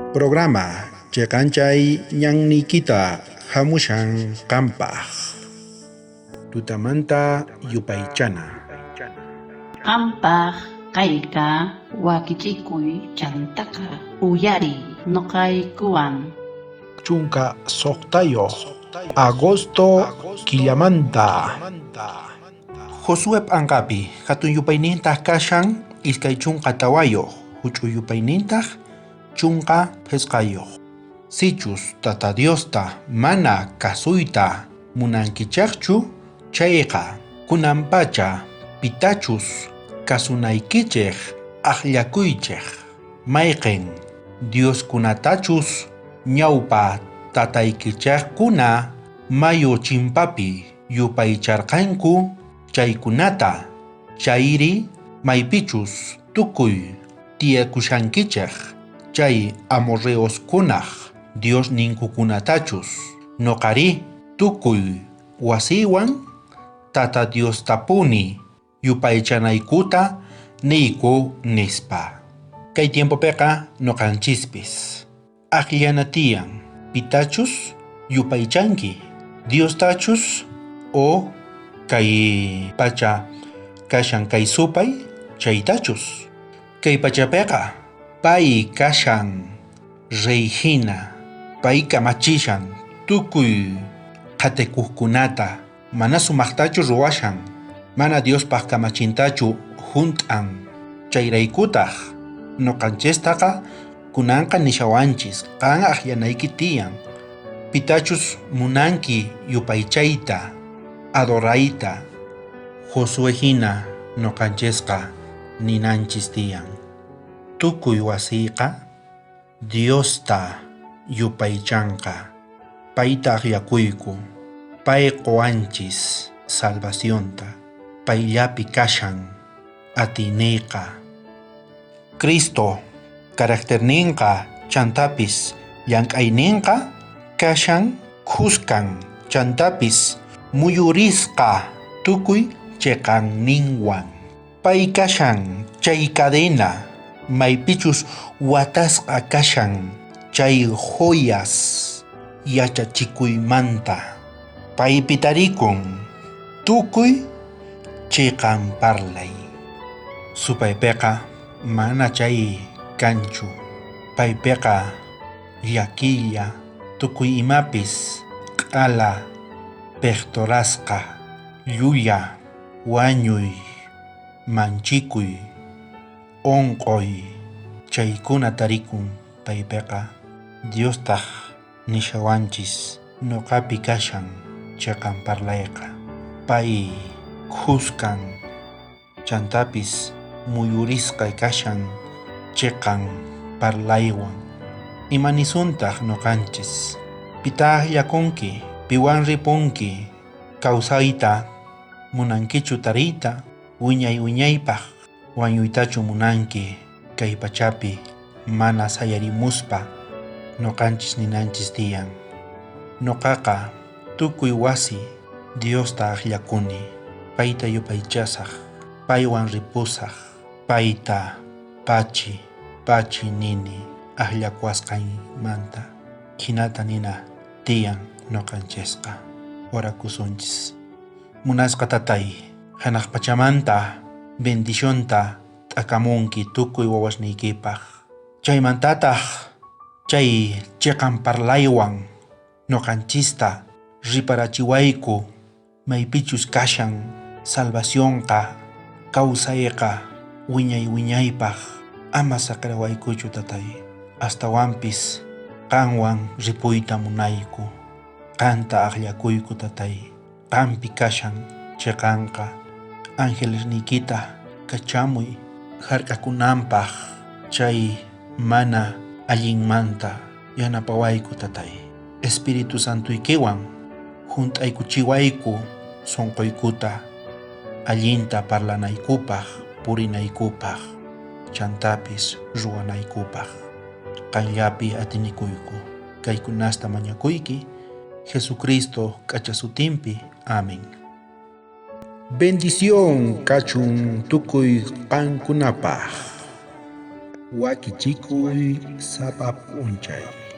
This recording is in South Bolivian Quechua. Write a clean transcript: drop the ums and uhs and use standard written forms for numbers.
Programa cheqanchay ñanniykita hamushan qampaq. Tutamanta yupaychana. Qampaj kayqa wakichikuy chantaqa uyariy noqaykuwan. 16 agosto killamanta. Josué p'anqapi hatun yupaynintaq kashan 24, huch'uy yupaynintaq 15. Sichus Tata Diosta mana kasuyta munankichejchu chayqa, kunanpacha pitachus kasunaykichej ajllakuychej, mayqen dioskunatachus ñawpa tataykichejkuna mayu chimpapi yupaycharqanku chaykunata, chayri maypichus tukuy tiyakushankichej chay amorreoskunaj diosninkukunatachus. Noqarí tukuy wasiywan Tata Diostapuni yupaychanaykuta niyku, nispa. Kay tiempopeqa noqanchispis ajllana tiyan pitachus yupaychanki, Diostachus o kay pacha kashan kay supay chaytachus. Kay pachapeqa pay kashan rey jina, pay kamachishan tukuy qhatikojkunata, mana sumajtachu ruwashan, mana Diospaj kamachintachu junt'an. Chayraykutaj noqanchistaqa kunanqa nishawanchis qan ajllanayki tiyan, pitachus munanki yupaychayta, adorayta. Josué jina noqanchisqa ninanchis tiyan. Tukuy wasiyqa Diosta yupaychanqa, payta ajllakuyku, pay qowanchis salvacionta, payllapi kashan atiyneyqa. Cristo caracterninqa chantapis llank'ayninqa kashan khuskan chantapis muyurisqa tukuy cheqanninwan. Pay kashan chay cadena maypichus watasqa kashan chay joyas yachachikuymanta. Paypi tarikun tukuy cheqan parlay. Supaypeqa mana chay kanchu. Paypeqa llakiylla, tukuy imapis q'ala pejtorasqa, llulla, wañuy, manchikuy, onqoy, chaykuna tarikun paypeqa. Diostaj nishawanchis noqapi kashan cheqan parlayqa. Pay khuskan chantapis muyurisqa kashan cheqan parlaywan. Imanisuntaj noqanchis? Pitá ajllakunki? Piwan ripunki? Kawsayta munankichu tariyta? Wiñay wiñaypaj wañuytachu munanki kay pachapi mana sayarimuspa noqanchis ninanchis tiyan? Noqaqa tukuy wasi Diosta ajllakuni, payta yupaychasaj, paywan ripusaj, payta pachi pachi nini ajllakuwasqaymanta. Jinata nina tiyan noqanchisqa. Orakusunchis. Munasqa Tatay, janaj pachamanta bendicionta t'akamunki tukuy wawasniykipaj. Chaymantataj chay cheqan parlaywan noqanchista riparachiwayku maypichus kashan salvacionqa, kawsayqa wiñay wiñaypaj. Ama saqerawaykuchu, Tatay, astawanpis qanwan ripuyta munayku. Qanta ajllakuyku, Tatay, qanpi kashan cheqanqa. Angelesniykita kachamuy jark'akunanpaj chay mana allinmanta yanapawayku, Tatay. Espíritu Santoykiwan junt'aykuchiwayku sonqoykuta allinta parlanaykupaj, purinaykupaj, chantapis ruwanaykupaj. Qanllapi atinikuyku. Kaykunasta mañakuyki Jesucristo k'acha sutinpi. Amén. Bendición kachun tukuy qankunapaj. Wakichikuy sapa p'unchay.